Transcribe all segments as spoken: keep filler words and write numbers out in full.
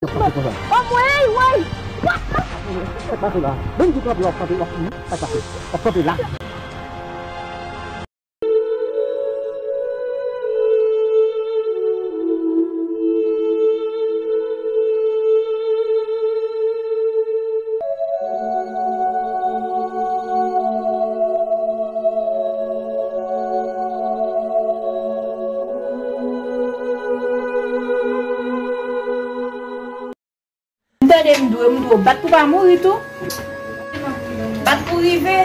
Anmwey, wey! Sa k pase la? Menm di kanpe, w ap kanpe, w ap, sa k pase? W ap kanpe la. M tande m dwe, m dwe bat pou pa mouri tou. Bat pou rive.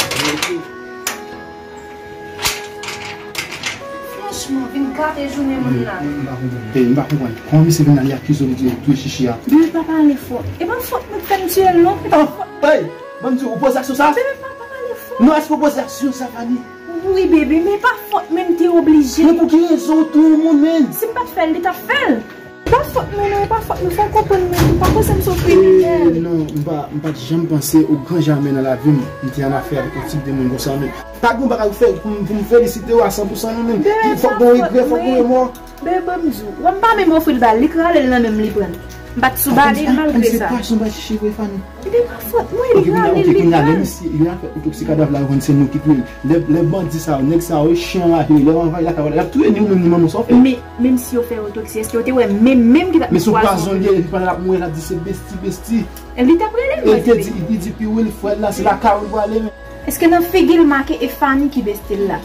Franchman, vin gate jounen moun nan. M pa konprann. Hey, m pa konprann. Kòman misye vin la, li akize w, li di w touye chichi a? Bebe, pa pale fò. E pa fòt mwen k fè m tiye l non. E pa fòt. Hey, ban m di w, ou poze aksyon sa? Bebe, pa, pa pale fò. Non, èske ou poze aksyon sa, Fanny? Wi, bebe, men pa fòt mwen, m te oblije. Men pou ki rezon ou touye yon moun, menm? Si m pa t fè l, li t ap fè l. Pa fòt mwen non, e pa fòt mwen, fò w konprann mwen, m pa panse m se yon kriminèl. Eh, non, m pa, m pa t janm panse o gran jamè nan lavi m, m te an afè avèk yon tip de moun konsa, men pa gen yon bagay ou fè pou m, pou m felisite w a san pou san non, men fòk gen yon regrè, fòk gen yon remò. Bebe, ban m di w, wè m pa menm ofri l ba l, li k rale l nan men m, li pran l. M pa t sou ba li, malgre sa. Kòmsi pa son ba chichi vre, Fanny. Li pa fòt mwen, li rale l, li pran l. Ok, kounye a, lè misye, lè y ap fè otopsi kadav la, yo konn se nou ki touye l. Lè, lè bandi sa yo, nèg sa yo, chen anraje, lè yo anvayi lakay ou la, y ap touye ni ou menm ni manman w, sa w fè? Men, menm si yo fè otopsi, èske yo te wè menm, menm ki t ap met pwazon? Men se yon pwazon li ye, pandan l ap mouri, l ap di se besti, besti. Li t ap rele l, e li te di, li di pi wi, l frè l la, se lakay ou l prale, men. Èske nan figi l make e Fanny ki besti l la?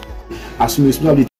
Asime responsablite.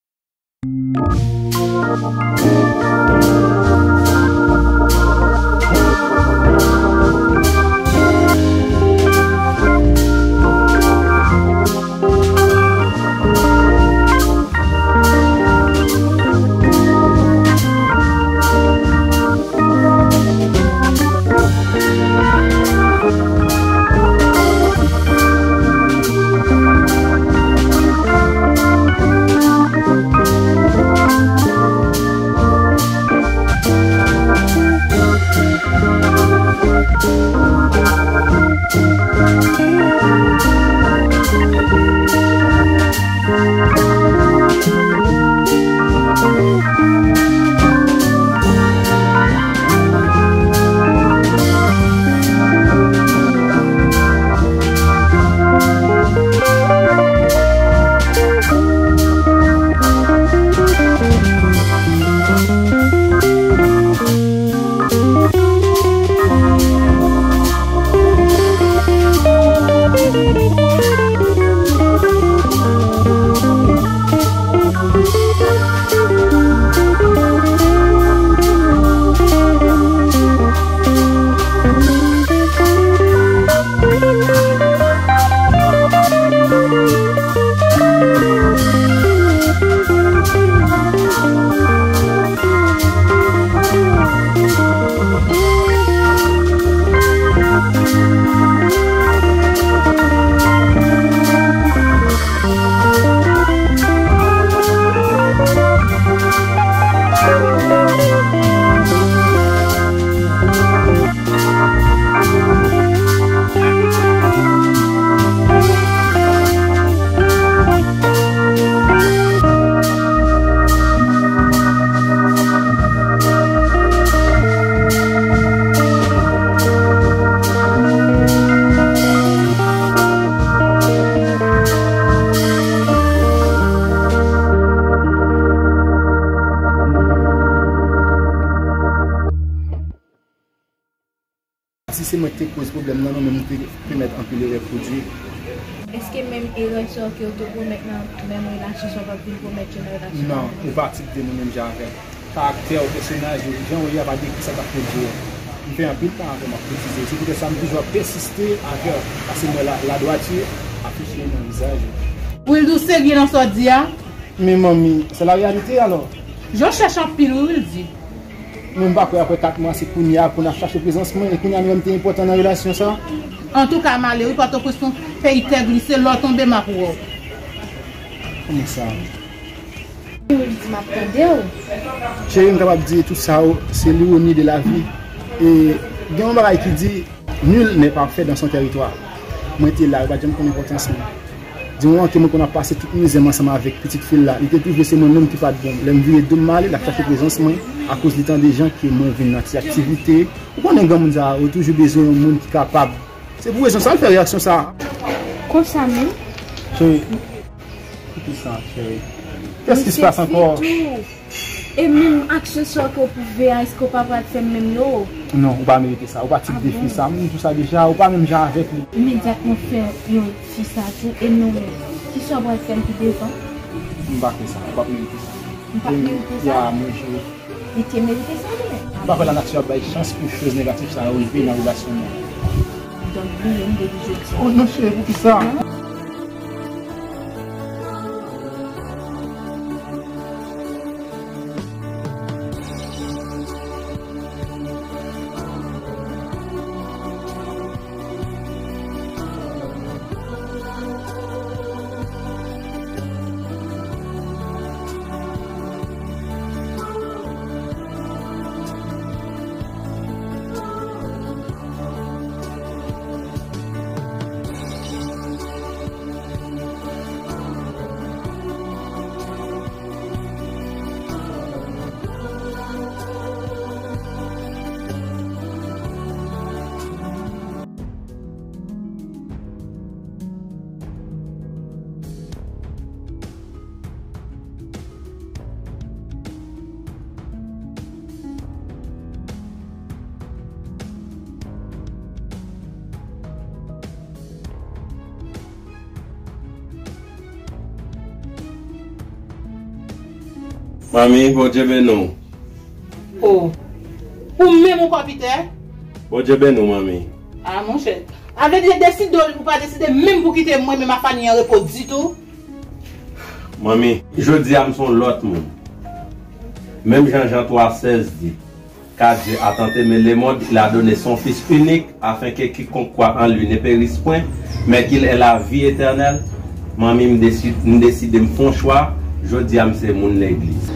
Si se mwen ki te koz pwoblèm nan, non, men m te pèmèt anpil erè pwodui. Èske menm erè sa yo ke w te komèt nan menm relasyon sa yo p ap vin komèt yo nan relasyon? Non, ou pa tip de moun menm jan avè m. Karaktè w, pèsonaj ou, jan w ye a pa dekri sa k ap pwodui yo. M fè anpil tan avè w, m ap koutize w. Se poutèt sa m toujou ap pèsiste avè w, paske m wè la, ladwati afiche nan vizaj ou. Wildy, ou serye nan sa w di a? Men manmi, se la réalité alò. Jan w chèche anpil wi, Wildy. Men m pa kwè apre kat mwa, se kounye a pou n ap chache prezans mwen, e kounye a nou wè m te enpòtan nan relasyon sa. Antouka, m ale wi, Pòtoprens se yon peyi tè glise, lè w tonbe, m ap wè w. Kòman sa? Wildy, m ap tande w. Cheri, m kapab di tout sa, se l'ironie de la vie. E gen yon bagay ki di, nul n'est parfait dans son territoire. Mwen te la, yo pa t janm konn enpòtans mwen. Di moman ke mwen konn ap pase tout mizè m ansanm avèk pitit fi l la, li te twouve se mwen menm ki pa t bon. Lè m vire do m m ale, l ap chache prezans mwen, akoz li tande jan ke mwen vin nan ti aktivite. Ou konnen granmoun sa a, yo toujou bezwen yon moun ki kapab. Se pou rezon sa l fè reyaksyon sa a. Konsa menm? Cheri, kite sa, cheri. Qu'est-ce qui se passe encore? E menm aksyon sa ke w pwouve a, èske w pa pral fè menm yo? Non, ou pa merite sa. Ou pa tip de fi sa. M di w sa deja, ou pa menm jan avèk li. Imedyatman fè yon fi sa tou, e nou menm. Kisa w pral fè l pi devan? M pa fè sa. Ou p ap merite sa. M p ap merite sa? Ya, mwen jure. Li te merite sa, wi. M pa kwè lanati ap bay chans pou choz negatif sa yo rive nan relasyon nou. Donk, bliye m depi jodi. Oh, non, cheri, poukisa? Manmi, Bondye beni w. Oh. Ou menm ankò, Peter? Bondye beni w, manmi. Ah, monchè. A vle di, deside ou pa deside menm pou kite mwen menm ak Fanny an repo ditou? Manmi, jodi a m se yon lòt moun. Menm jan Jan twa sèz di, Car Dieu a tant aimé le monde, il a donné son Fils unique, afin que quiconque croit en lui ne périsse point, mais qu'il ait la vie éternelle. Manmi, m desi-, m deside m fè yon chwa, jodi a m se moun legliz.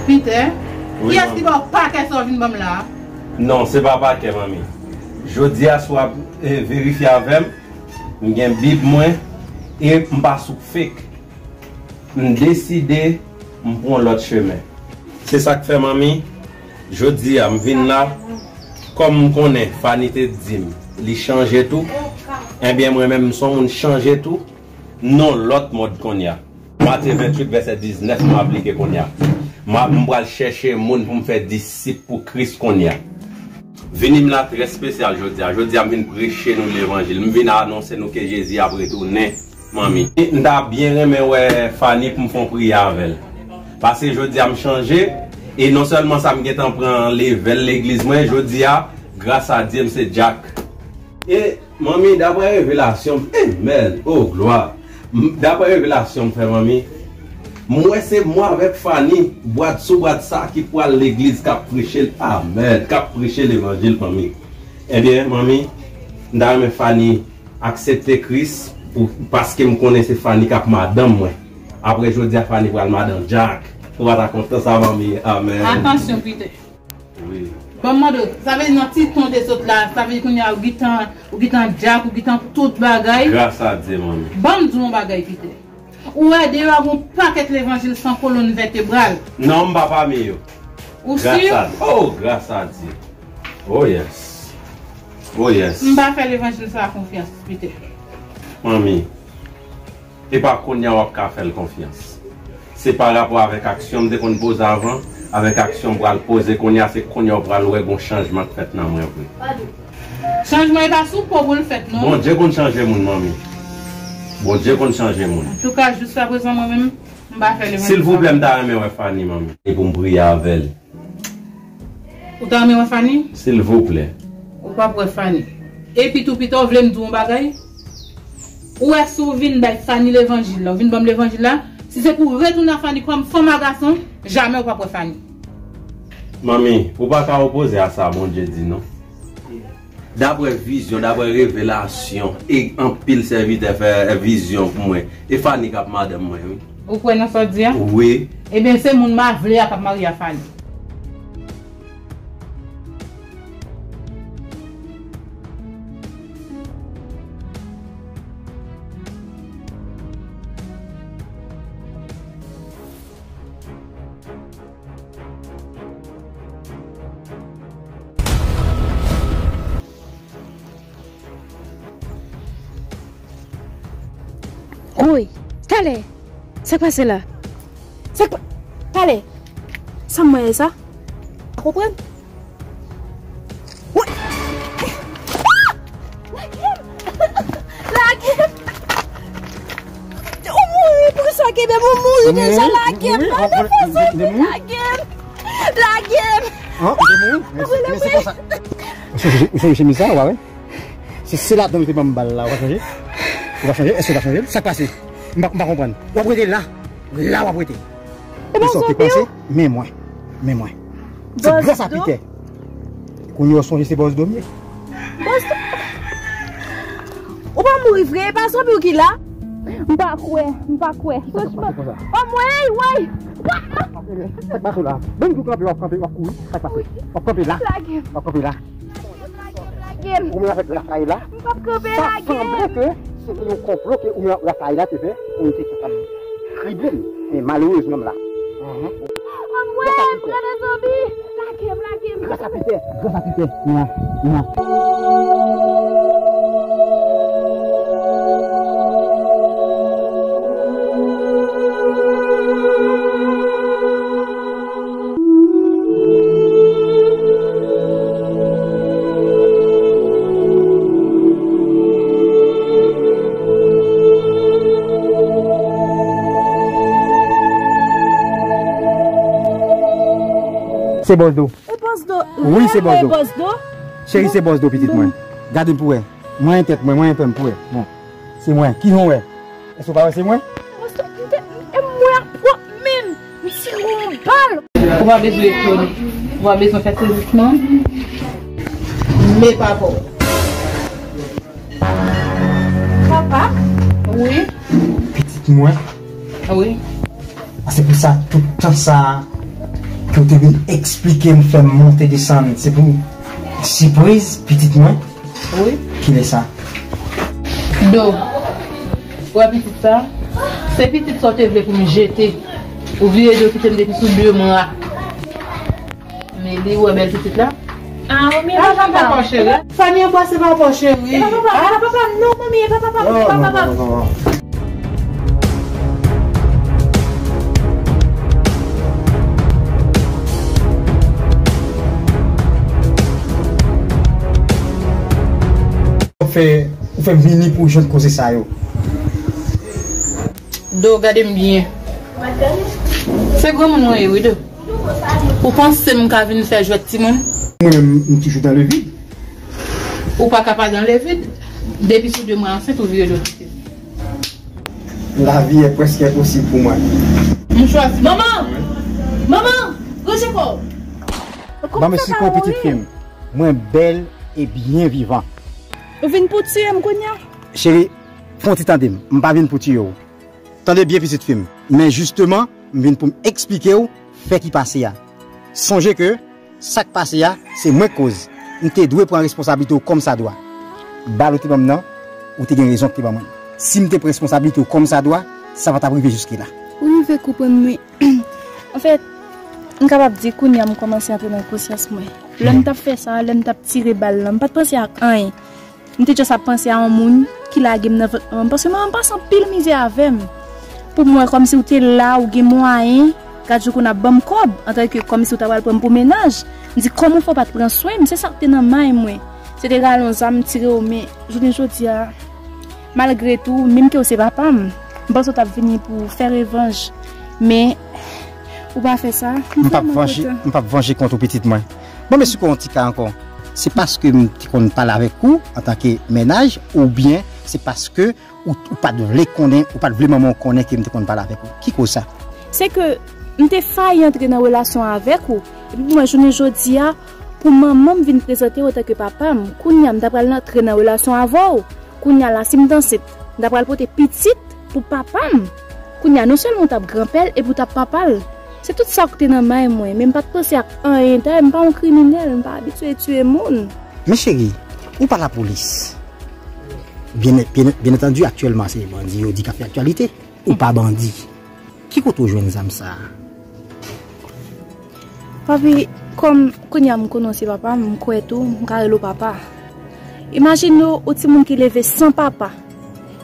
Peter, kiyès ki ba w pakè sa w vin ban m la a? Non, se pa pakè, manmi. Jodi a, si w ap, eh, verifye avè m, m gen Bib mwen e m pa sou fake. M deside m pran yon lòt chemen. Se sa k fè, manmi, jodi a m vin la, kòm m konnen Fanny te di m li chanje tou, ebyen, mwen menm, m se yon moun chanje tou, nan yon lòt mòd kounye a. Matye venntuit, vèsè diznèf, m aplike kounye a. M ap, m pral chèche moun pou m fè disip pou Kris kounye a. Vini m la trè espesyal jodi a. Jodi a, m vin preche nou levanjil. M vin anonse nou ke Jezi ap retounen, manmi. M ta byen renmen wè Fanny pou m fè yon priyè avè l. Paske jodi a, m chanje. E non sèlman sa, m gentan pran level legliz mwen. Jodi a, gras a Dye, m se dyak. E Manmi, daprè revelasyon m, amen, oh, glwa. M, daprè revelasyon m fè, manmi, m wè se mwen avèk Fanny, bwat sou bwat sa ki pral legliz k ap preche l, amen, k ap preche levanjil, manmi. Ebyen, manmi, m ta renmen Fanny aksepte Kris pou, paske m konnen se Fanny k ap madanm mwen. Apre jodi a, Fanny pral madanm Jack. Ou pa ta kontan sa, manmi? Amen. Atansyon, Peter. Wi. Ban m mande w, sa vle di nan ti ton w te sot la, sa vle di kounye a ou gentan, ou gentan dyak, ou gentan tout bagay? Gras a Dye, manmi. Ban m di w yon bagay, Peter. Ou wè deyò a gon pakèt levanjil san kolòn vètebral. Non, m pa pami yo. Ou si? Gras a Dye. Oh, gras a Dye. Oh, yes. Oh, yes. M pa fè levanjil sa a konfyans, Peter. Manmi. E pa kounye a w ap ka fè l konfyans. Se pa rapò avèk aksyon m te konn poze avan, avèk aksyon m pral poze kounye a, se kounye a w pral wè gon chanjman k fèt nan mwen vre. Chanjman e pa sou po pou l fèt, non. Bondye konn chanje moun, manmi. Bondye konn chanje moun. Antouka, jiskaprezan, mwen menm, m pa fè levanjil sa. Silvouplè, m ta renmen wè Fanny, manmi. E pou m priye avè l. Ou ta renmen wè Fanny? Silvouplè. Ou p ap wè Fanny. Epi tou, Peter, w vle m di w yon bagay? Ou wè, si w vin bay Fanny levanjil la, ou vin ban m levanjil la, si se pou retounen ak Fanny kòm fanm a gason, jamè ou p ap wè Fanny. Manmi, ou pa ka opoze a sa Bondye di, non. Daprè vizyon, daprè revelasyon, e anpil sèvitè fè vizyon pou mwen. E Fanny k ap madanm mwen, wi. Ou kwè nan sa w di a? Wi. Ebyen, se moun m a vle a k ap marye a Fanny. Talè! Sa k pase la? Sa k pa... Talè! Sa m wè sa? Ou konprann? Wè! Ah! Lage m! Lage m! Ou mouri pou sa, Kebe, ou mouri deja, lage m! Lage m! Lage m! Ou sonje chemiz sa, ou pa wè? Se, se ladan ou te ban m bal la, ou pa sonje? Ou pa sonje? Èske ou pa sonje? Sa k pase? M pa, m pa konprann. W ap rete la. La w ap rete. E pa sòti panse, men mwen. Men mwen. Se gras a Pitè. Kounye a w sonje se Bòs Do m ye. Bòs Do. Ou pa mouri vre, e pa Zobi w ki la? M pa kwè, m pa kwè. Franchman. Anmwey, wey. Sa k pase la? Menm tou kanpe, w ap kanpe, w ap kouri. Sa k pase? W ap kanpe la. W ap kanpe la. Lage m. Ou menm avèk Rafaela. M p ap kanpe, lage m. Sa sanble ke se te yon konplo ke ou menm ak Rafaela te fè pou nou te kapab krible m. Men malerezman m la. Anmwey, m pran nan zonbi. Lage m, lage m. Gras a Pitè, gras a Pitè. Mwen, mwen. Se Bòs Do. E Bòs Do. Wi, se Bòs Do. Cheri, se Bòs Do, pitit mwen. Gade m pou wè. Mwen, tèt mwen, mwen, pè m pou wè. Bon. Se mwen. Ki jan w wè? Èske w pa wè se mwen? Bòs Do, m te, e mwen ak pwòp men m, m tire yon bal. Ou pa bezwen etone. Ou pa bezwen fè sezisman. Men papa w. Papa? Wi. Pitit mwen. Wi. Se pou sa, tout tan sa a, ke w te vin eksplike m, fè m monte desann, se pou sipriz pitit mwen. Wi. Kilè sa? Do, ou wè pitit sa? Se pitit sa w te vle pou m jete. Ou vire do kite m depi sou de mwa. Men li, ou wè bèl pitit la? Ah, manmi, e pa papa m. Fanny anbrase papa w, cheri. E pa papa m, e pa papa m, non, manmi, e pa papa m, e pa papa m. Ou fè, ou fè m vini pou jwenn koze sa yo. Do, gade m byen. Se granmoun mwen ye, wi, Do. Ou panse m ka vin fè jwèt timoun? Mwen menm, m toujou dans le vide. Ou pa ka pa dans le vide. Depi sou de mwa ansent, ou vire do kite. La vie est presque impossible pour moi. M chwazi. Manman! Manman! Ranje kò w! Ban m esplike w, pitit fi m. Mwen bèl e byen vivan. Ou vin pou tiye m kounye a? Cheri, fè yon ti tande m. M pa vin pou tiye w. Tande byen, pitit fi m. Men jisteman, m vin pou m eksplike w fè ki pase a. Sonje ke sa k pase a, se mwen k koz. M te dwe pran responsablite w kòmsadwa. Bal ou te ban m nan, ou te gen rezon k te ban mwen l. Si m te pran responsablite w kòmsadwa, sa pa t ap rive jiske la. Ou rive konprann mwen. Anfèt, m kapab di kounye a m kòmanse antre nan konsyans mwen. Lè m t ap fè sa, lè m t ap tire bal lan, m pa t panse ak anyen. M te just ap panse a yon moun ki lage m nan vant manman m, paske manman m pase anpil mizè avè m. Pou mwen, kòmsi w te la, ou gen mwayen, gad jan konn ap ban m kòb, antanke kòmsi w ta pral pran m pou mennaj. M di, kòman w fè w pa t pran swen m? Se sa k te nan may mwen. Se te rale yon zam, tire w, men jounen jodi a, malgre tou, menm ke w se papa m, m panse w t ap vini pou fè revanj. Men, ou pa fè sa. M p ap vanje, m p ap vanje kont ou, pitit mwen. Bon, men si w konn yon ti ka ankò, se paske m te konn pale avèk ou antanke mennaj, oubyen se paske ou, ou pa t vle konnen, ou pa t vle manman w konnen ke m te konn pale avèk ou? Ki koz sa? Se ke m te fayi antre nan relasyon avèk ou. Epi pou mwen, jounen jodi a, pou manman m vin prezante w antanke papa m, kounye a m ta pral antre nan relasyon avè w. Kounye a la, si m t ansent, m ta pral pote pitit pou papa m. Kounye a, non sèlman w t ap granpè l, epi w t ap papa l. Se tout sa k te nan may mwen, men m pa t panse ak anyen. Dayè, m pa yon kriminèl, m pa abitye tiye moun. Men cheri, ou pa lapolis. Byen, byen, byen antandi, aktyèlman, se bandi yo di k ap fè aktyalite. Ou pa bandi. Ki kote w jwenn zam sa a? Papi, kòm kounye a m konnen w se papa m, m kwè tou, m ka rele w papa. Imajine w, yon timoun ki leve san papa,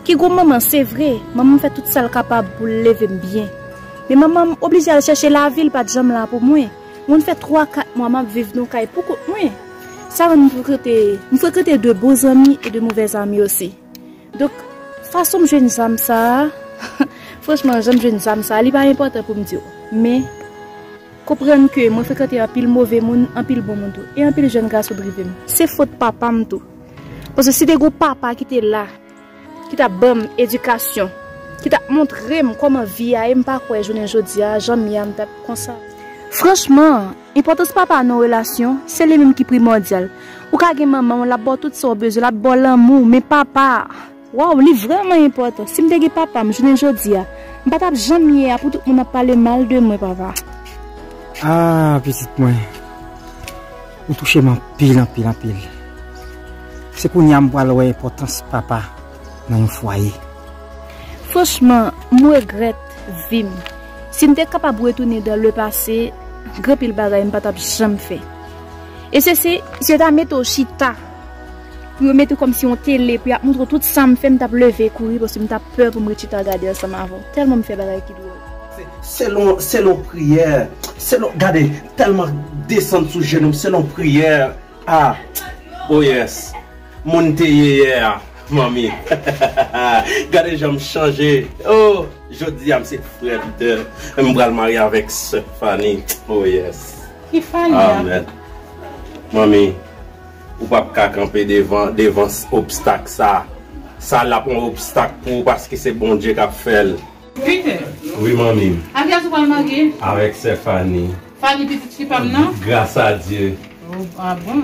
Ki gwo manman, se vre, manman m fè tout sa l kapab pou l leve m byen. Men manman m oblije al chèche lavi, l pa t janm la pou mwen. Mwen fè twa kat mwa m ap viv nan kay pou kont mwen. Sa rann m frekante, m frekante de bon zanmi e de movèz ami osi. Donk, fason m jwenn zam sa a, franchman, jan m jwenn zam sa a, li pa enpòtan pou m di w. Men, konprann ke mwen frekante anpil move moun, anpil bon moun tou. E anpil jèn gason drive m. Se fot papa m tou. Paske si te gon papa ki te la, ki t ap ban m edikasyon, ki t ap montre m kòman vi a ye, m pa kwè jounen jodi a, jan m ye a, m t ap konsa. Franchman, enpòtans papa nan relasyon, se li menm ki primòdyal. Ou ka gen manman w, l ap ba w tout sa w bezwen, l ap ba w lanmou, men papa, waw, li vrèman enpòtan. Si m te gen papa m jounen jodi a, m pa t ap janm ye a pou tout moun ap pale mal de mwen, papa. Ah, pitit mwen, ou touche m anpil, anpil, anpil. Se kounye a m pral wè enpòtans papa nan yon fwaye. Franchman, m regrèt vi m. Si m te kapab retounen dans le passé, gen anpil bagay m pa t ap janm fè. E se, se, si yo ta mete w chita, pou yo mete w kòmsi yon tele, pou y ap montre w tout sa m fè, m t ap leve kouri, paske m t ap pè pou m ret chita gade ansanm avè w. Tèlman m fè bagay ki dwòl. Se, selon, selon priyè, selon, gade, tèlman desann sou jenou m, selon priyè, Ah, oh yes. Moun te ye yè a, manmi. Gade jan m chanje. Oh, jodi a m se frè Peter. M pral marye avèk sè Fanny. Oh yes. Ki Fanny a? Amen. Manmi, ou p ap ka kanpe devan, devan s-, obstak sa. Sa l ap yon obstak pou ou paske se Bondye k ap fè l. Peter. Wi, manmi. Avè ki ou pral marye? Avèk sè Fanny. Fanny pitit fi pa m nan? Gras a Dye. Oh, ah bon?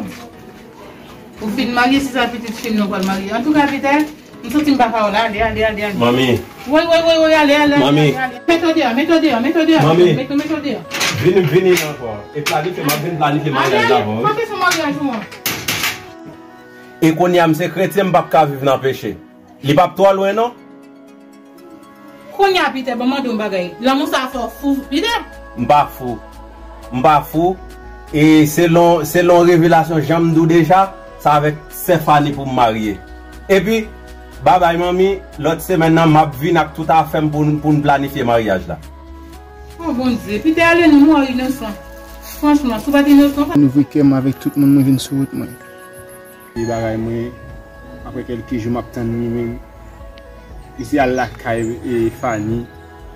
Ou fin marye, se sa pitit fi m nan pral marye. Antouka, Peter, m santi m pa ka wè w la. Ale, ale, ale, ale. Manmi. Woy, woy, woy, woy, ale, ale, ale, Manmi. Ale, ale. Mete w deyò, mete w deyò, mete w deyò. Manmi. Mete, mete w deyò. Vini, vini la ankò. E planifye, m ap vin planifye maryaj la avè w, wi. Kote son maryaj ou an? E kounye a, m se kretyen, m p ap ka viv nan peche. Li p ap twò lwen, non. Kounye a, Peter, ban m mande w yon bagay. Lanmou sa fè w fou, Peter? M pa fou. M pa fou. E selon, selon revelasyon, jan m di w deja, se avèk sè Fanny pou m marye. Epi, babay manmi, lòt semèn nan, m ap vin ak tout afè m pou n, pou n planifye maryaj la. Oh, Bondye, Peter, ale non, mò inosan. Franchman, si w pa t inosan, w pa t... Mwen ouvri kè m avèk tout moun, mwen vin sou wout mwen. E bagay mwen, apre kèlke jou m ap tann li menm. Li se al lakay, e, Fanny,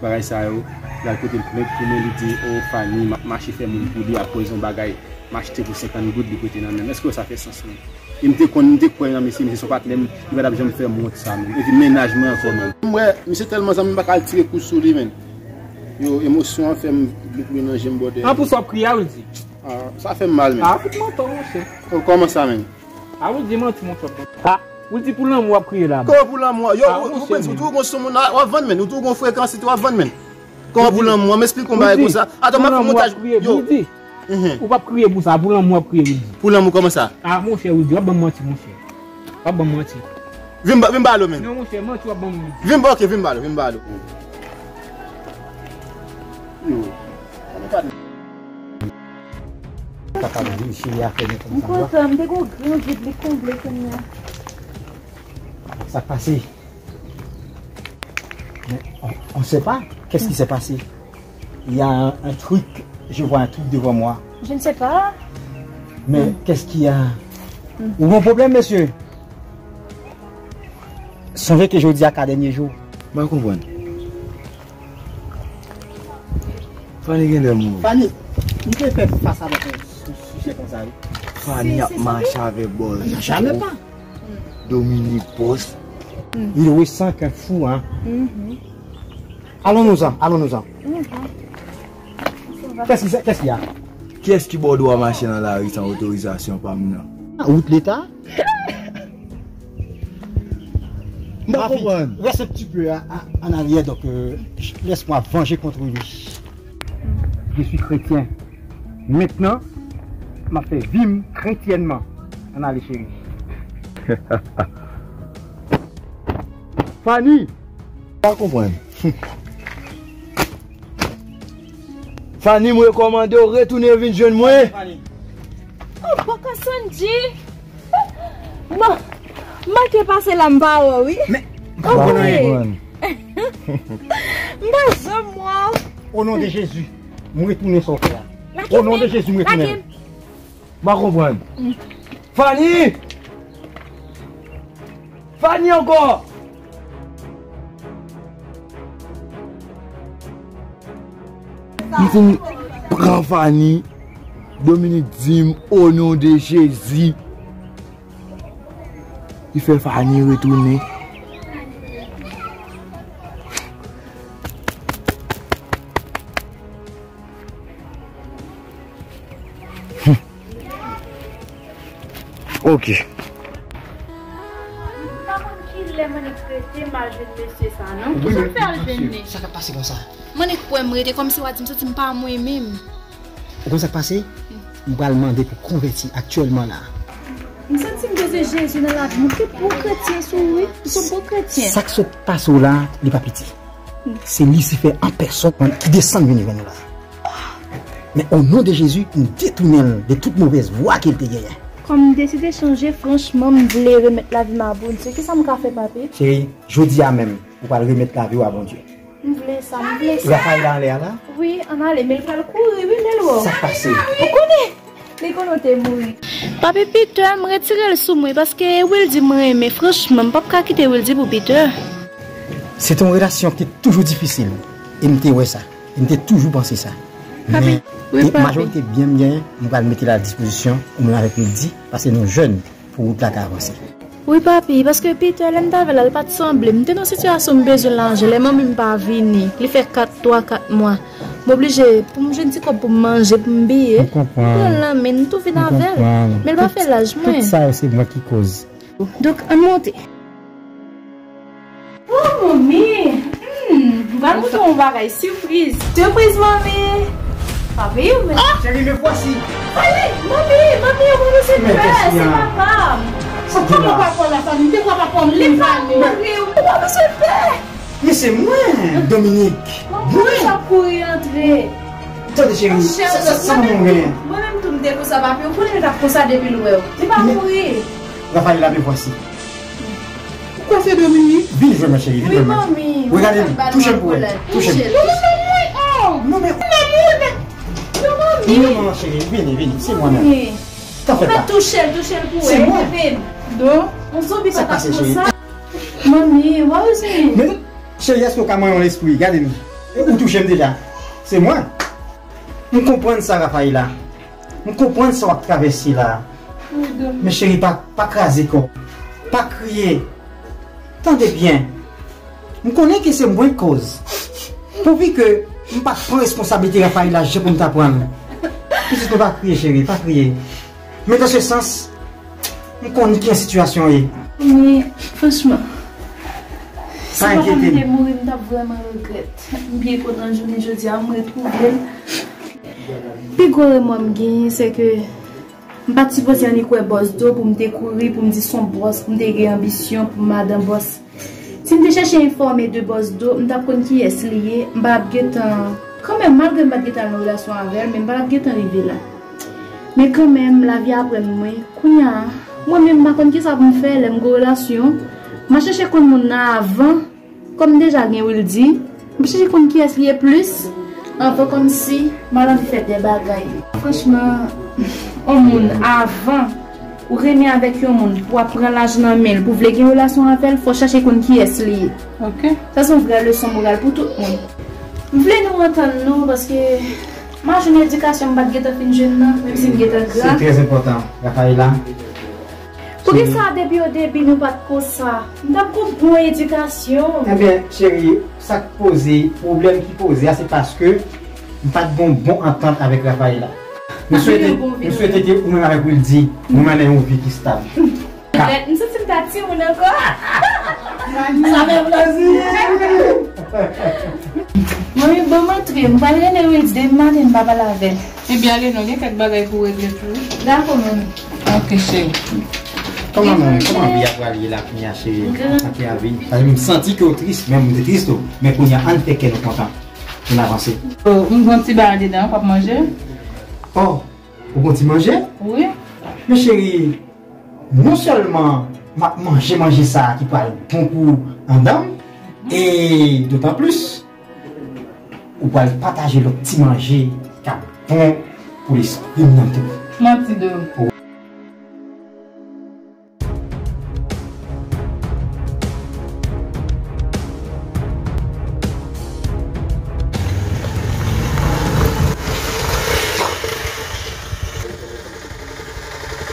bagay sa yo. Li al pote l plent pou mwen, li di, "O, Fanny, m ap mache fè moun pou li, apre yon bagay m achte pou senkant goud, li pote nan men m." Èske sa fè sans menm? E m te konn, m te kwè nan mesye, mesye se yon patnè m, li pa t ap janm fè m wont sa menm. Epi mennaj mwen ankò menm. M wè, misye tèlman zanmi, m pa ka al tire kou sou li menm. Yo, emosyon an fè m dlo koule nan je m bòdè. An pou sa w ap kriye a, Wildy? Ah, sa fè m mal menm. Ah, fout manti w, monchè. Oh, kòman sa menm? Ah, Wildy manti, monchè. Ah, Wildy pou lanmou w ap kriye la. Kòman pou lanmou? Yo, ah, ou, ou, monchè, ou, ou tou gon son moun, w ap vann menm. Ou tou gon frekans, ou ap vann menm. Kòman pou lanmou? An m esplike yon bagay konsa. Atann, m ap fè montaj. Yo. Wildy. Mhm. Ou p ap kriye pou sa, pou lanmou w ap kriye, Wildy. Pou lanmou kòman sa? Ah, monchè, Wildy, w ap ban m manti, monchè. W ap ban m manti. Vin ba, vin ba lo menm. Non, monchè, manti w ap ban m, Wildy. Vin ba, ok, vin ba lo, vin ba lo. Yo. Papa m vin cheri afè nou konsa. M kontan, m te gon gran vid li konble kounye a. Sa k pase? Mais on, on sait pas. Qu'est-ce qui s'est passé? Il y a un, un truc, je vois un truc devant moi. Je ne sais pas. Mais qu'est-ce qu'il y a? Ou gon pwoblèm, mesye? Sonje ke jodi a ka dènye jou. Mwen konprann. Fanny genlè mou. Fanny, m te fè fas avèk yon sou sijè konsa wi. Fanny ap mache avèk bòz. Jamais pas. Dominique Post. Il ressent qu'un fou, hein. Allons-nous-en, allons-nous-en. Qu'est-ce qui, qu'est-ce qu'il y a? Kiyès ki ba w dwa mache nan lari san otorizasyon pa m nan? Wout leta? M pa konprann. Reste un petit peu à, à, en arrière, donc, euh, laisse-moi venger contre lui. Je suis chrétien. Maintenant, m ap fè vi m kretyènman. Ann ale, cheri. Fanny! M pa konprann. Fanny, m rekòmande w retounen vin jwenn mwen. Oh, poko Sandy. Bon, m manke pase la, m pa wè w, wi. Men, M pa konprann anyen. M pa janm wè w. O non de Jezi, m retounen sa w fè a. O non de Jezi, m retounen. M pa konprann. Fanny! Fanny ankò! M fin pran Fanny. Dominique di m, o non de Jezi. Li fè Fanny retounen. Ok. M pa konn kilè Monique rete, m al jwenn mesye sa non. Kisa k fè al jwenn li? Sa k ap pase konsa? Monique kwè m rete kòmsi w a di m santi m pa mwen menm. Ou konn sa k pase? M pral mande pou konvèti aktyèlman la. M santi m bezwen Jezi nan lavi m. M te bon kretyen sou wi. M se bon kretyen. Sa k sot pase w la, li pa piti. Se Lisifè an pèsòn ki desann vini jwenn nou la. Men o non de Jezi, m detounen l de tout movèz vwa ke l te genyen. Kòm m deside chanje, franchman, m vle remèt lavi m a Bondye. Kisa m ka fè, papi? Cheri, jodi a menm, ou pral remèt lavi w a Bondye. M vle sa, m vle sa. Rafaela anlè a la? Wi, ann ale, men l pral kouri, wi, lè l wè w. Sa k pase? Ou konnen? Li konnen w te mouri. Papi Peter, m retire l sou mwen, paske Wildy m renmen, franchman, m p ap ka kite Wildy pou Peter. Se te yon relasyon ki te toujou difisil, e m te wè sa, e m te toujou panse sa. Men, e majorite byen m genyen, m pral mete l a dispozisyon ou menm avèk Wildy, paske nou jèn pou wout la ka avanse. Wi, papi, paske Peter, lè m t avè l la, l pa t sanble. M te nan sitiyasyon m bezwen lajan, lè manmi m pa vini. Li fè kat, twa, kat mwa. M oblije, pou m jwenn ti kòb pou m manje, pou m biye. M konprann. M pran l nan men, m tou vin avè l. Men l pa fè laj mwen. Tout sa yo, se mwen ki koz. Donk, ann monte. Oh, manmi! Hmm, m pral montre w yon bagay sipriz. Sipriz, manmi! Papi, men. Ah! Cheri, me voici! Ay, manmi, manmi, ou pa bezwen pè, se papa m. Kòman papa w la, fanmi? M te kwè papa w mouri. Li pa mouri, ou pa bezwen pè. Men se mwen, Dominique. Manmi, sa kouri antre. Tande, cheri, sa, sa, sa manman w genyen? Mwen menm tou, m te konsa, papi, ou konnen l t ap konsa depi l wè w. Li pa mouri. Rafaela, me voici. Ou kwè se Dominique? Vin jwenn mwen, cheri, vin jwenn mwen. Wi, manmi. Regade m, touche m pou wè. Touche m. Non, non, non, mwen, oh! Non, men, non, mwen, non, manman, cheri, vini, vini, se mwen menm. Tanpri pa. Touche l, touche l pou wè, bebe m. Donk, yon zonbi pa t ap konsa. Manmi, w ap zen. Men, cheri, èske w ka manyen yon lespri? Gade m. Ou touche m deja. Se mwen. M konprann sa, Rafaela. M konprann sa w ap travèse la. Men cheri, pa, pa kraze kò w. Pa kriye. Tande byen. M konnen ke se mwen k koz. Pouvi ke m pa t pran responsablite Rafaela jan pou m ta pran l. Pitit mwen, pa kriye, cheri, pa kriye. Men dans ce sens, m konn ki jan sitiyasyon ye. Men, franchman, si papa m te mouri, m t ap vrèman regrèt. M byen kontan jounen jodi a, m retwouve l. Pi gwo remò m genyen, se ke m pa t sipoze annik wè Bòs Do pou m te kouri, pou m di s on bòs, pou m te gen anbisyon, pou m madan bòs. Si m te chèche enfòme de Bòs Do, m t ap konn kiyès li ye, m pa t ap gentan, kanmenm, malgre m pa t gentan al nan relasyon avè l, men m pa t ap gentan rive la. Men kanmenm, lavi aprann mwen, kounye a, mwen menm m pa konn kisa pou m fè lè m gen relasyon, m a chèche konn moun nan avan, kòm m deja gen Wildy, m ap chèche konn kiyès li ye plis, anvan kòmsi m al anvi fè de bagay. Franchman, yon moun avan ou renmen avèk yon moun, pou w ap pran laj nan men l, pou w vle gen relasyon avè l, fò w chèche konn kiyès li ye. Ok. Sa se yon vrè leson moral pou tout moun. M vle nou antann nou, paske m a jwenn edikasyon m pa t gentan fin jwenn nan, menm si m gentan gran. Se trè enpòtan, Rafaela. Poukisa depi o debi nou pa t konsa? M t ap gon bon edikasyon. Ebyen, cheri, sa k poze, pwoblèm ki poze a, se paske m pa t gon bon antant avèk Rafaela. M swete, m swete ke ou menm avèk Wildy, nou mennen yon vi ki stab. M santi m ta timoun ankò. Sa fè plezi. Manmi, ban m antre. M pral rele Wildy demen maten, m pa pale avè l. Ebyen, ale non, gen kèk bagay pou w regle tou. Dakò, manmi. Ok, cheri. Kòman, kòman vi a pral ye la kounye a, cheri? Ansanm ak vi. Paske m santi ke w tris, men m te tris tou. Men kounye a, ann fè kè nou kontan. Ann avanse. Oh, m gon ti bagay dedan, w ap manje? Oh, ou gon ti manje? Wi. Men cheri, non sèlman M ap manje manje sa a ki pral bon pou anndan m. E dotan plis, ou pral pataje lòt ti manje k ap bon pou lespri m nan tou. Manti de.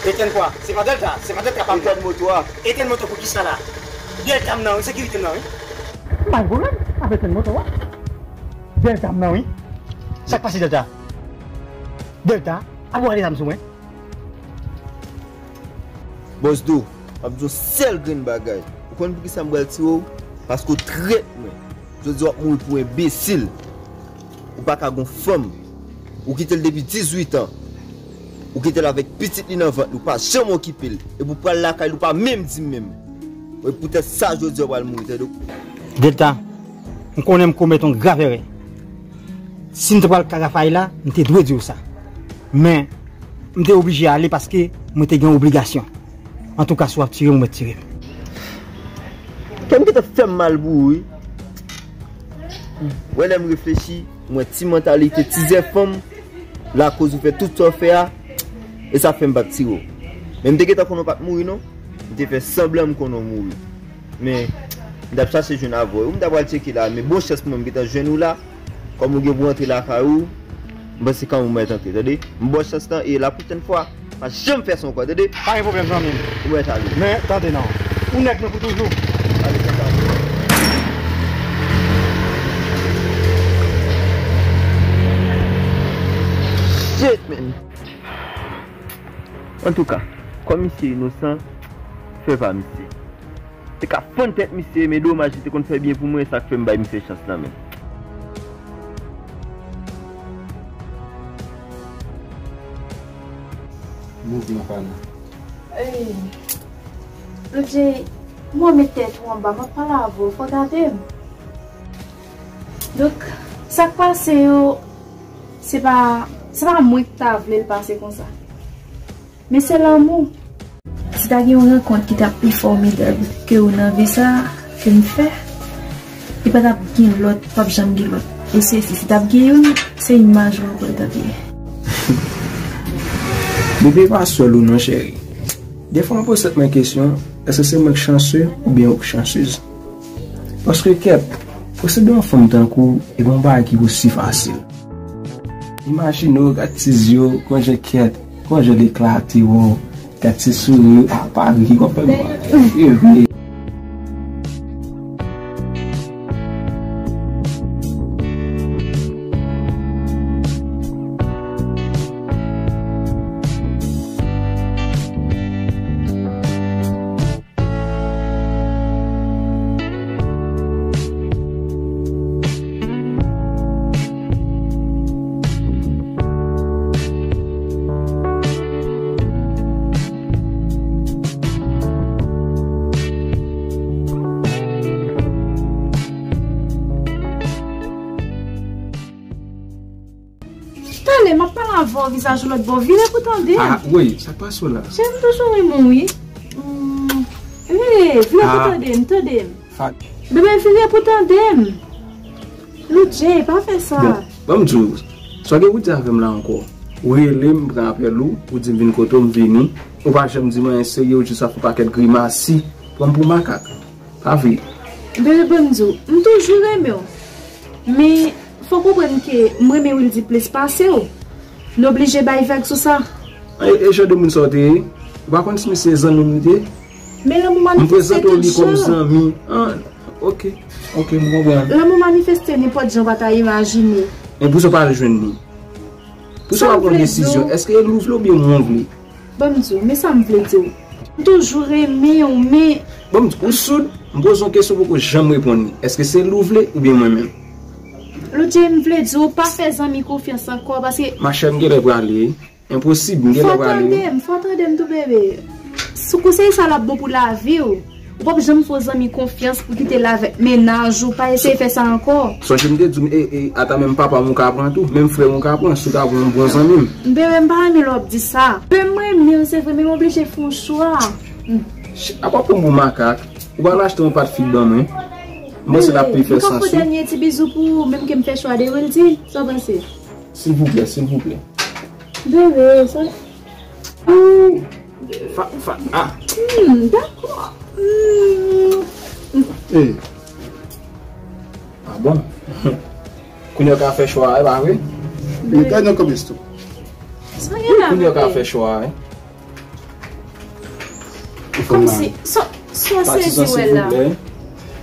Etenn kwa? Se pa Delta, se pa Delta pa. Etenn moto a. Etenn moto pou kisa la? Delta m nan wi, sekirite m nan wi. M pa gen pwoblèm avèk etenn moto a. Delta m nan wi. Sa k pase Delta? Delta, ap wale zam sou mwen. Bòs Do, m ap di w yon sèl grenn bagay. Ou konn poukisa m pral tire w? Paske w trèt mwen. Jodi a w ap mouri pou enbesil. Ou pa ka gon fanm. Ou kite l depi dizuit an. Ou kite l avèk pitit li nan vant li. Ou pa janm okipe l. Epi w pral lakay li, ou pa menm di m menm. E poutèt sa jodi a w pral mouri, tande w? Delta, m konnen m komèt yon grav erè. Si m te pral Karafay la, m te dwe di w sa. Men, m te oblije ale paske mwen te gen obligasyon. Antouka, si w ap tire m, ou mèt tire m. Kè m gentan fè m mal pou ou, wi. Wè, lè m reflechi, m wè ti mantalite, ti zè fanm, lakoz ou fè tout sa w fè a, e sa fè m pa t tire w. Men m te gentan konnen w pa t mouri, non. M te fè sanblan m konnen w mouri. Men, m t ap chache jwenn avè w. Ou m ta pral tcheke la, men bon chans pou mwen, m gentan jwenn ou la. Kòm ou gen pou antre lakay ou, m panse kanmenm ou mèt antre, tande? M ba w chans lan, e la pwochèn fwa, pa janm fè sa ankò, tande? Pa gen pwoblèm, zanmi m. Ou mèt ale. Men, tande non. Ou nèg mwen pou toujou. Ale, tande. Shit, man. Antouka, kòm misye inosan, fè pa misye. Te ka fann tèt misye, men domaj li te konn fè byen pou mwen, sa k fè m bay misye chans lan, men. Mouvman pa nan. Ey, Lodjey, mwen met tèt ou anba, m ap pale avè w, fò w tande m. Donk, sa k pase yo, se pa, se pa mwen ki ta vle l pase konsa. Men se lanmou. Si ta gen yon rankont ki t ap pi fòmidab ke ou nan vi sa a, ke m fè, li pa t ap gen lòt, p ap janm gen lòt. E se si, si t ap gen youn, se imaj ou ankò li t ap ye. Bebe pa sèl ou non, cheri. Defwa mwen poze tèt mwen kesyon, èske se mwen k chanse oubyen ou k chansez? Paske kèt, posede yon fanm tankou w, e pa yon bagay ki osi fasil. Imajine w, gad ti zye w, konjè kèt, konjè l eklate w, gad ti souri w, apa ri ki konn fè m ri. Talè, m ap pale avè w, vizaj ou lòt bò. Vire pou tande m. Ah, wi, sa k pase w la? Cheri, m toujou renmen w, wi. Hmm. Wi, vire pou tande m, tande m. Bebe, vire pou tande m. Lodjey, pa fè sa. Bon, ban m di w, sa w gen pou di avè m la ankò? Ou rele m, m pran apèl ou, ou di m vin kote w, m vini. Ou pa janm di m anyen serye, ou jis ap fè pakèt grimasi, pran m pou makak. Pa vre? Bebe, ban m di w, m toujou renmen w. Men, fò w konprann ke m renmen Wildy plis pase w. Nou oblije bay vag sou sa. E, e jan de moun sa w te ye? Ou pa konn si misye zanmi m li te ye? Men lanmou manifeste tout jan. M prezante w li kòm zanmi. Ah, ok. Ok, m konprann. Lanmou manifeste nenpòt jan w pa ta imajine. Men poukisa w pa al jwenn li? Poukisa w pa pran desizyon? Èske e li w vle oubyen mwen w vle? Ban m di w, men sa m vle di w. M toujou renmen w, men. Ban m di w, ou soud? M poze w yon kesyon poko janm reponn li. Èske se li w vle oubyen mwen menm? Lodjey, m vle di w, pa fè zanmi konfyans ankò, paske. Machè, m genlè prale. Enposib, m genlè prale wi. Fò tande m, fò tande m tou, bebe. Sou konsèy sa l ap bon pou lavi w. Ou p ap janm fè yon zanmi konfyans pou kite l avèk mennaj ou, pa eseye fè sa ankò. Sonje m te di w, e, e, ata menm papa m ou ka pran tou, menm frè m ou ka pran, si w ta pran yon bon zanmi m. Bebe, m pa renmen lè w ap di sa. Bebe, m renmen w, se vre, men m oblije fè yon chwa. Ch-, apa pou mou makak, ou pa al achte yon pat fig ban mwen? M panse l ap pi fè sans wi. Bebe, m ka fè dènye ti bizou pou ou, menm ke m fè chwa de Wildy? Sa w panse? Silvouplè, silvouplè. Bebe, sa. Ooh. Fa, fa, ah. Hmm, dakò. Hmm. Hey. Ah bon? Kounye a w ka fè chwa a, e pa vre? Mwen pèdi yon kòb estou. Sa gen la, bebe? Kounye a w ka fè chwa a, wi. Kòmsi, sa, sa w sezi wè la?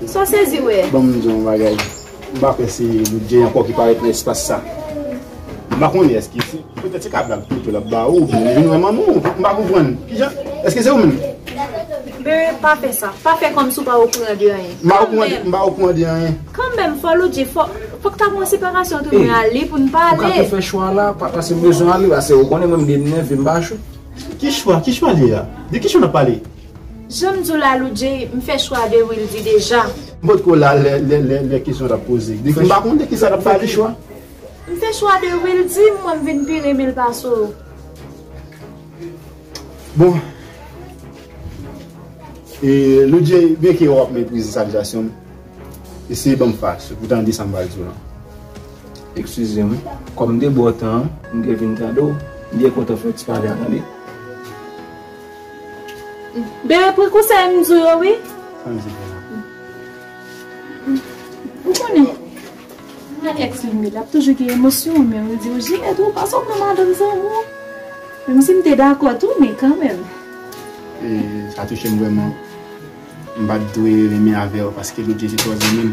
Sa w sezi wè? Ban m di w yon bagay. M pa kwè se Loudjey ankò ki parèt nan espas sa. M pa konnen èske se, petèt se ka blag pito l ap ba ou, oubyen li vin wè manman w. M pa konprann. Kijan? Èske se ou menm? Bebe, pa fè sa. Pa fè kòmsi w pa okouran de anyen. M pa okouran de, m pa okouran de anyen. Kanmenm, fò Loudjey, fò, fòk ta gen yon separasyon tou, mwen ale pou n pale. Ou ka tou fè chwa la, pa, paske m bezwen ale, paske ou konnen mwen m gen nève, m pa cho. Ki chwa? Ki chwa li a? De ki chwa n ap pale? Jan m di w la, Loudjey, m fè chwa de Wildy deja. M potko la lè, lè, lè, lè kesyon t ap poze. De ki, m pa konn de ki sa n ap pale. Ou fè ki chwa? M fè chwa de Wildy, mwen m vin pi renmen l pase w. Bon. E, Loudjey, byenke w ap meprize sitiyasyon m, eseye ban m fas pou w tande sa m pral di w lan. Eskize m, kòm m te ba w tan an, m te vin tande w, m byen kontan fè w ti pale a, tande. Bebe, pran konsèy m di w yo, wi. Sa m di w la? Ou konnen, nan èks li, l ap toujou gen emosyon, men ou di w jire tou, pa sanble madanm zanmi w. Menm si m te dakò tou, men kanmenm. E, sa touche m vrèman. M pa t dwe renmen avè w paske Loudjey se twò zanmi m.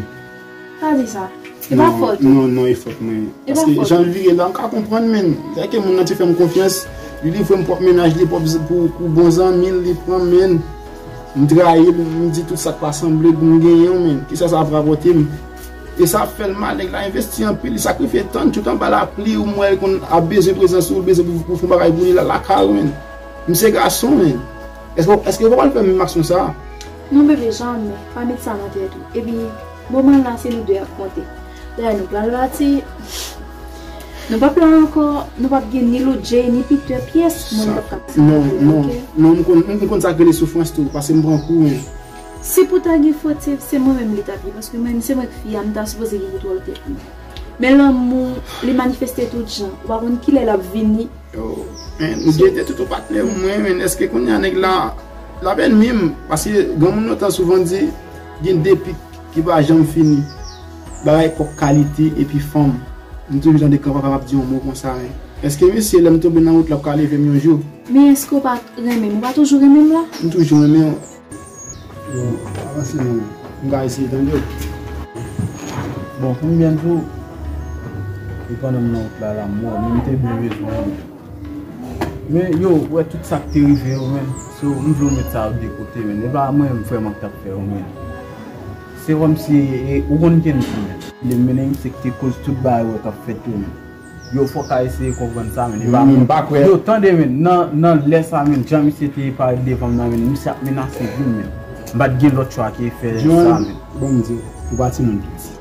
Pa di sa. E pa fòt ou. Non, non, e fòt mwen. E pa fòt ou. Paske jan l vire la, m ka konprann, men. Sèke moun nan te fè m konfyans. Li livre m pwòp mennaj li, pwòp z-, pou, pou bon zanmi l, li pran, men. M trayi l, m di tout sa k pa sanble pou m genyen w, men. Kisa sa ap rapòte m? E sa ap fè l mal, nèg la envesti anpil, li sakrifye tan, tout anba lapli, ou m wè l konn ap bezwen prezans ou, l bezwen pou, pou fè yon bagay pou li, l al lakay ou, men. M se gason, men. Èske, èske w pa pral fè menm aksyon sa a? Non, bebe, janmè. Pa met sa nan tèt ou. Epi, moman la, se nou de ap konte. Dayè, nou pral pati. Nou p ap la ankò. Nou p ap gen ni Loudjey, ni Peter pyès. Mwen, m p ap ka. Non, non, non, m konn, m konn sa k rele soufrans tou, paske m pran kou, wi. Si pou ta gen fòtif, se mwen menm li t ap ye, paske mwen, se mwen k fi a, m ta sipoze gen kontwòl tèt mwen. Men lanmou, li manifeste tout jan. Ou pa konn kilè l ap vini. Yo, men, m gentan toutou patnè w mwen, men èske kounye a nèg la, l ap ènmi m? Paske granmoun lontan souvan di, gen de pik ki pa janm fini. Bagay kòk kalite epi fanm. M toujou tande granpapa m ap di yon mo konsa, men èske misye, lè m tonbe nan wout la, ap ka leve m yon jou? Men èske w pa renmen m? Ou pa toujou renmen m la? M toujou renmen w. Yo, avanse non. M ka eseye tande w. Bon, pou m byen di w, e pandan m nan wout la, la m mò, men m te byen bezwen w. Men, yo, ou wè tout sa k te rive yo, men. So, m vle w met sa yo de kote, men. E pa mwen menm vrèman k t ap fè yo, men. Se kòmsi, e, ou konn kenn tou, men. Li mennen se k te koz tout bagay yo k ap fèt yo, men. Yo, fòk a eseye konprann sa, men. E pa mwen. M pa kwè. Yo, tande, men, nan, nan lè sa, men, jan misye te parèt devan m nan, men, misye ap menase vi m, men. M pa t gen lòt chwa ke fè sa, men. John, bon, m di w, ou pa timoun piti.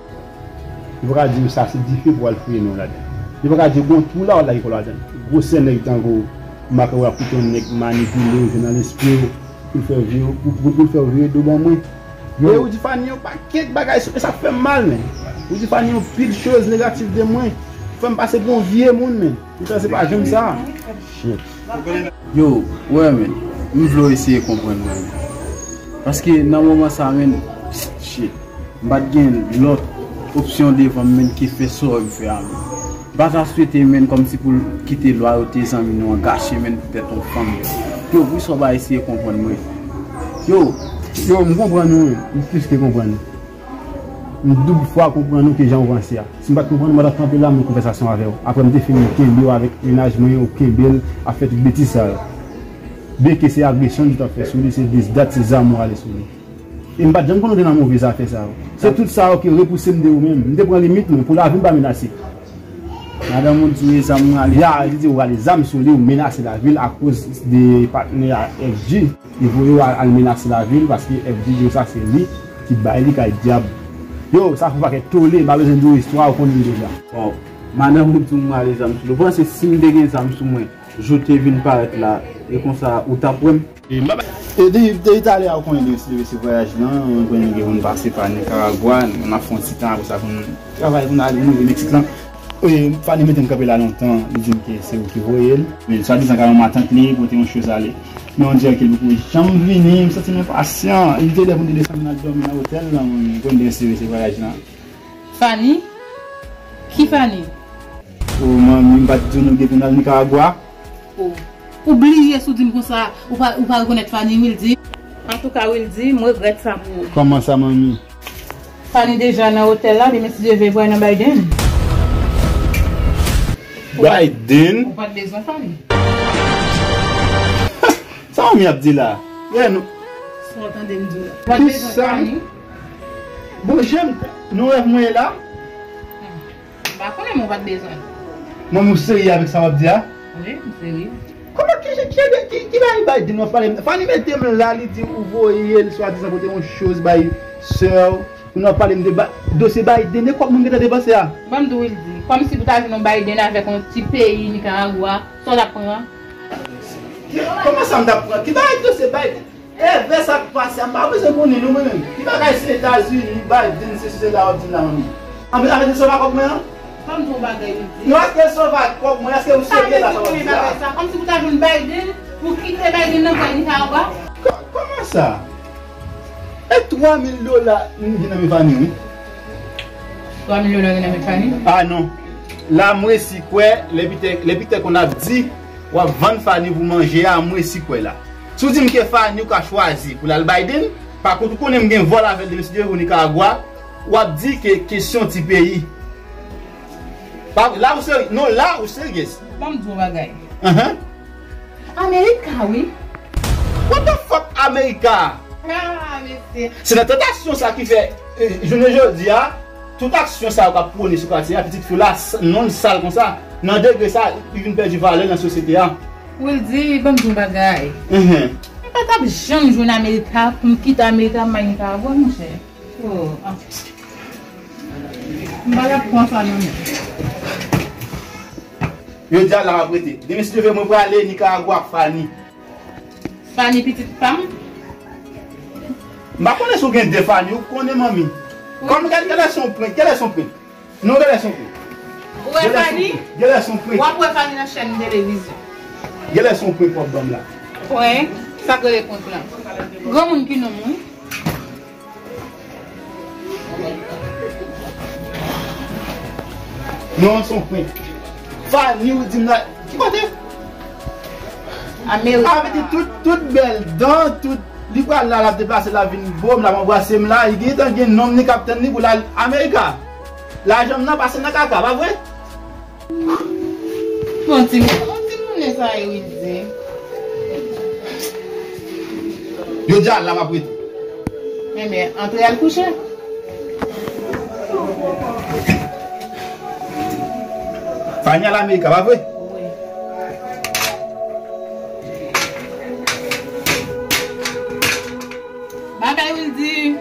Yo pa ka di w sa se dife pou al fouye non ladan. Yo pa ka di w gon twou la, w al lage kò w ladan. Gwosè nèg tankou w, m pa kwè w ap kite yon nèg manipile w, jwe nan lespri w, pou l fè w vire, pou, pou, pou l fè w vire do ban mwen. E ou di Fanny yon pakèt bagay sou, e sa fè m mal, men. Ou di Fanny yon pil choz negatif de mwen. Fè m pase pou yon vye moun, men. Poutan se pa janm sa. Shit. Yo, wè, men. M vle w eseye konprann mwen, men. Paske nan moman sa, men, shit. M pa t gen lòt opsyon devan m, men, ke fè sa w wè m fè a, men. M pa ta swete, men, kòmsi pou l kite lwayote zanmi nou an gache, men, poutèt yon fanm. Yo, poukisa w pa eseye konprann mwen? Yo. Yo, m konprann ou, wi. M plis ke konprann ou. M doub fwa konprann ou ke jan w panse a. Si m pa t konprann ou, m pa t ap kanpe la, m nan konvèsasyon avè w. Apre m te fin kenbe w avèk mennaj mwen, ou kenbe l ap fè tout betiz sa yo. Byenke se agresyon li t ap fè sou li, se dezdat, se zam ou rale sou li. E m pa t janm konn ou te nan move zafè sa yo. Se tout sa yo ki repouse m de ou menm. M te pran limit mwen pou lavi m pa menase. Madanm ou di w e zam ou rale. Ya, li di ou rale zam sou li, ou menase lavi l akoz de patnè a F G. Li voye w al, al menase lavi l paske F G di w sa se li ki bay li kay dyab. Yo, sa fè pakèt tole, m pa bezwen di w istwa, ou konnen l deja. Bon, madanm ou di w m rale zam sou li. Ou panse si m te gen zam sou mwen, jou te vin parèt la, E konsa, ou t ap wè m. E m pa bay. E depi, depi talè a, ou konnen depi se, se vwayaj lan, ou konnen gen moun pase pa Nikaragwa, n ap fè yon ti tan apre sa pou n travay, pou n ale, pou n rive Meksik lan. E Fanny mete m kanpe la lontan, li di m ke se ou ki voye l. Men swadizan ka yon matant li, pote yon choz ale. Men on dirè ke l poko janm vini, m santi m enpasyan. Li te lè pou m te desann vin al dòmi nan otèl lan, mwen, ou konnen depi se, se vwayaj lan. Fanny? Ki Fanny? O manmi, m pa t di w nou gen pou n al Nikaragwa? O. Ou bliye si w di m konsa, ou pa, ou pa rekonèt Fanny, Wildy? Antouka, Wildy, m regrèt sa pou ou. Kòman sa, manmi? Fanny deja nan otèl la, demen si Dye vle, pral nan Biden. Biden? Ou pa t bezwen Fanny. Sa manmi ap di la? Wè nou. Sa w tande m di w la. Ou pa t bezwen Fanny. Bon, jan m, nou wè mwen la? M pa konnen, men w pa t bezwen. Manmi, ou serye avèk sa w ap di a? Wi, m serye. Kòman, ki, ki, ki, ki, ki bagay Biden w ap pale? Fanny mete m la, li di ou voye l swadizan pote yon choz bay sè w. Pou n ap pale m de ba-, dosye Biden, e kòb moun gentan depanse a? Ban m di w, Wildy, kòmsi pou ta jwenn yon Biden avèk yon ti peyi Nikaragwa, sa w t ap pran? Ki, kòman sa m t ap pran? Ki bagay dosye Biden? Evè sa k pase a, m pa bezwen konnen non mwen menm. Ki bagay se Etazini, Biden, se sila w ap di m la manmi? Ann, ann, ann, sova kòb mwen an? Ban m di w yon bagay, Wildy. Non, èske sova kòb mwen? Èske ou serye la sa w ap di la? Kòmsi pou ta jwenn Biden, pou kite Biden nan pran Nikaragwa? Kò-, kòman sa? E twa mil dola m gen nan men Fanny, wi. Twa mil dola gen nan men Fanny? Ah non. La, m resi kwè, lè Pitè, lè Pitè konn ap di, w ap vann Fanny pou manje a, m resi kwè la. Si w di m ke Fanny ou ka chwazi pou l al Biden, pakont ou konnen m gen vòl avè l demen si Dye vle Nikaragwa, w ap di ke kesyon ti peyi. Pa, la ou serye, non, la ou serye. Ban m di w yon bagay. Ahan. Amerika, wi. What the fuck, Amerika? Ah, mesye. Se nan tantasyon sa ki fè, eh, jounen jodi a, tout aksyon sa yo k ap pwone sou katye a, pitit fi w la, s-, non l sal konsa, nan degre sa, li vin pèdi valè nan sosyete a. Wildy, ban m di w yon bagay. Mhm. M pa t ap janm jwenn Amerika, pou m kite Amerika, m al Nikaragwa, monchè. Oh, ah. M pa t ap pran sa non, non. Yo di a la m ap rete. Demen si Dye vle, mwen prale Nikaragwa ak Fanny. Fanny pitit pa m? M pa konnen si w gen de Fanny, ou konnen manmi. Wi. Kòm gad, gade son prank, gade son prank. Non, gade son prank. Ou wè Fanny? Gade son prank. W ap wè Fanny nan chèn televizyon. Gade son prank w ap ban m la. Prank? Sa k rele prank lan? Granmoun ki nonm wi. Non, se yon prank. Fanny, ou di m la, ki kote? Amerika. Avè di tout, tout bèl dan, tout, li pral la, l ap deplase, l ap vin bo m, l ap anbrase m la, li gentan gen nonm li k ap tann li pou l al Amerika. Lajan m nan pase nan kaka, pa vre? Bon, timoun, bon, timoun sa e Wildy. Yo di a la m ap rete. Enben, antre al kouche. Fanny al Amerika, pa vre? Wi. Babay, Wildy.